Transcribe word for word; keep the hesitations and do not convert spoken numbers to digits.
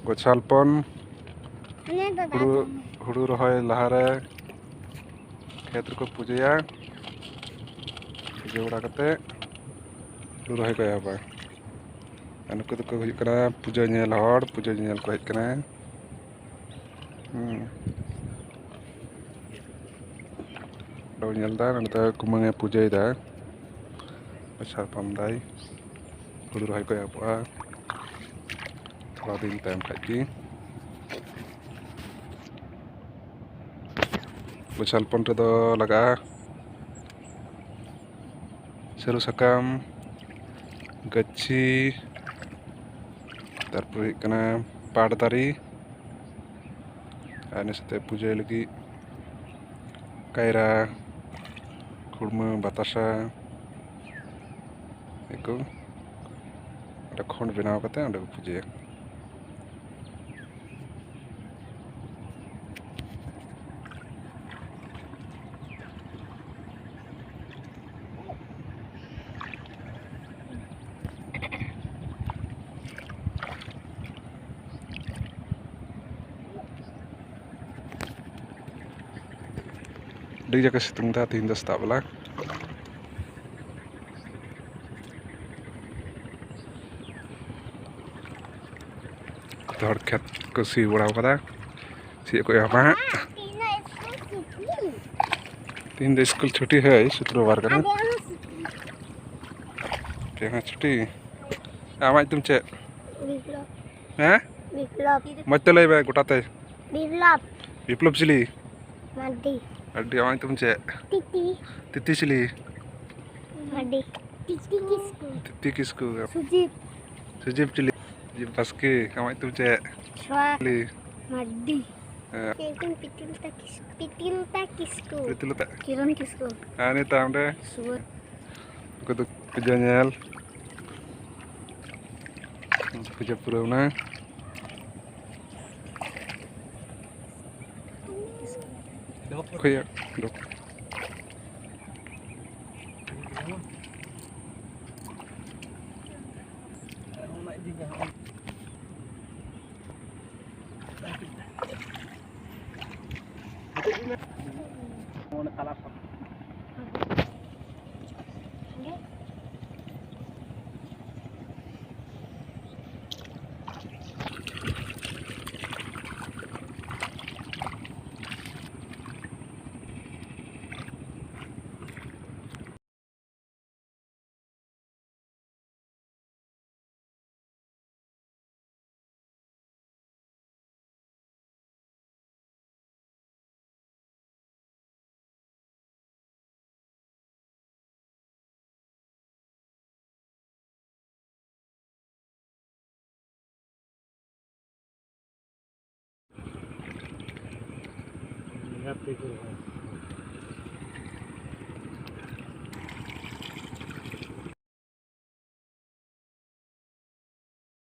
ᱜᱚᱪᱷᱟᱞᱯᱚᱱ ᱦᱩᱲᱩ, ᱦᱩᱲᱩ ᱨᱚᱦᱚᱭ ᱞᱟᱦᱟᱨᱮ ᱠᱷᱮᱛ ᱨᱮᱠᱚ ᱯᱩᱡᱟᱹᱭᱟ᱾ ᱯᱩᱡᱟᱹ ᱵᱟᱲᱟ ᱠᱟᱛᱮ ᱦᱩᱲᱩ ᱨᱚᱦᱚᱭ ᱠᱚ ᱮᱦᱚᱵᱟ᱾ ᱟᱨ ᱱᱩᱠᱩ ᱫᱚᱠᱚ ᱦᱩᱭᱩᱜ ᱠᱟᱱᱟ ᱯᱩᱡᱟᱹ ᱧᱮᱞ ᱦᱚᱲ, ᱯᱩᱡᱟᱹ ᱧᱮᱞ ᱠᱚ ᱦᱮᱡ ᱠᱟᱱᱟ᱾ ᱦᱩᱸ᱾ ᱱᱚᱰᱮ ᱵᱚᱱ ᱧᱮᱞ ᱮᱫᱟ, ᱱᱚᱰᱮ ᱫᱚ ᱠᱩᱢᱟᱹᱝ ᱮ ᱯᱩᱡᱟᱹᱭᱮᱫᱟ, ᱥᱟᱨᱯᱟᱢ ᱫᱟᱭ᱾ ᱦᱩᱲᱩ ᱨᱚᱦᱚᱭ ᱠᱚ ᱮᱦᱚᱵᱚᱜᱼᱟ ᱛᱷᱚᱲᱟ ᱫᱤᱱ ᱛᱟᱭᱚᱢ ᱠᱷᱟᱡ ᱜᱮ᱾ ᱜᱚᱪᱷᱟᱞᱯᱚᱱ ᱨᱮᱫᱚ ᱞᱟᱜᱟᱜᱼᱟ ᱥᱟᱹᱨᱩ ᱥᱟᱠᱟᱢ, ᱜᱟᱹᱪᱷᱤ, ᱛᱟᱨᱯᱚᱨᱮ ᱦᱩᱭᱩᱜ ᱠᱟᱱᱟ ᱯᱟᱴ ᱫᱟᱨᱮ, ᱟᱨ ᱤᱱᱟᱹ ᱥᱟᱛᱮ ᱯᱩᱡᱟᱹᱭ ᱞᱟᱹᱜᱤᱫ ᱠᱟᱭᱨᱟ, ᱠᱷᱩᱲᱢᱟᱹ, ᱵᱟᱛᱟᱥᱟ, ᱱᱤᱭᱟᱹ ᱠᱚ ᱚᱸᱰᱮ ᱠᱷᱚᱸᱰ ᱵᱮᱱᱟᱣ ᱠᱟᱛᱮ ᱚᱸᱰᱮ ᱠᱚ ᱯᱩᱡᱟᱹᱭᱟ᱾ ᱟᱹᱰᱤ ᱡᱟᱠᱮ ᱥᱤᱛᱩᱝ ᱮᱫᱟ ᱛᱮᱦᱮᱧ ᱫᱚ ᱥᱮᱛᱟᱜ ᱵᱮᱞᱟ᱾ ᱡᱚᱛᱚ ᱦᱚᱲ ᱠᱷᱮᱛ ᱠᱚ ᱥᱤ ᱵᱟᱲᱟ ᱠᱟᱫᱟ, ᱥᱤᱭᱳᱜ ᱠᱚ ᱮᱦᱚᱵᱟ ᱦᱟᱸᱜ᱾ ᱛᱮᱦᱮᱧ ᱫᱚ ᱥᱠᱩᱞ ᱪᱷᱩᱴᱤ, ᱦᱳᱭ, ᱥᱩᱠᱨᱚᱵᱟᱨ ᱠᱟᱱᱟ᱾ ᱛᱮᱦᱮᱧ ᱦᱚᱸ ᱪᱷᱩᱴᱤ᱾ ᱟᱢᱟᱜ ᱧᱩᱛᱩᱢ ᱪᱮᱫ? ᱵᱤᱯᱞᱚᱵ᱾ ᱦᱮᱸ? ᱵᱤᱯᱞᱚᱵ᱾ ᱢᱚᱡᱽ ᱛᱮ ᱞᱟᱹᱭ ᱢᱮ ᱜᱚᱴᱟ ᱛᱮ᱾ ᱵᱤᱯᱞᱚᱵ᱾ ᱵᱤᱯᱞᱚᱵ ᱪᱤᱞᱤ? ᱢᱟᱨᱰᱤ᱾ ᱢᱟᱨᱰᱤ, ᱟᱢᱟᱜ ᱧᱩᱛᱩᱢ ᱪᱮᱫ? ᱛᱤᱛᱤ᱾ ᱛᱤᱛᱤ ᱪᱤᱞᱤ? ᱢᱟᱨᱰᱤ᱾ ᱛᱤᱛᱤ ᱠᱤᱥᱠᱩ᱾ ᱛᱤᱛᱤ ᱠᱤᱥᱠᱩ᱾ ᱥᱩᱡᱤᱛ᱾ ᱥᱩᱡᱤᱛ ᱪᱤᱞᱤ? ᱥᱩᱡᱤᱛ ᱵᱟᱥᱠᱮ, ᱟᱢᱟᱜ ᱧᱩᱛᱩᱢ ᱪᱮᱫ? ᱪᱷᱚᱣᱟ᱾ ᱪᱤᱞᱤ? ᱢᱟᱨᱰᱤ᱾ ᱦᱮᱸ᱾ ᱤᱧ ᱧᱩᱛᱩᱢ ᱯᱤᱛᱤᱞᱛᱟ ᱠᱤᱥᱠᱩ᱾ ᱯᱤᱛᱤᱞᱛᱟ ᱠᱤᱥᱠᱩ᱾ ᱯᱤᱛᱤᱞᱛᱟ᱾ ᱠᱤᱨᱚᱱ ᱠᱤᱥᱠᱩ᱾ ᱟᱨ ᱱᱤᱛ ᱟᱢ ᱨᱮ? ᱥᱩᱵᱳᱫ᱾ ᱩᱱᱠᱩ ᱫᱚ ᱯᱩᱡᱟᱹ ᱧᱮᱞ᱾ ᱯᱩᱡᱟᱹ ᱯᱩᱨᱟᱹᱣᱱᱟ᱾ ᱚᱠᱚᱭᱟᱜ ᱫᱚ? ᱵᱮᱸᱜᱟᱲ ᱛᱮᱜᱮ ᱠᱚ ᱨᱚᱦᱚᱭᱟ᱾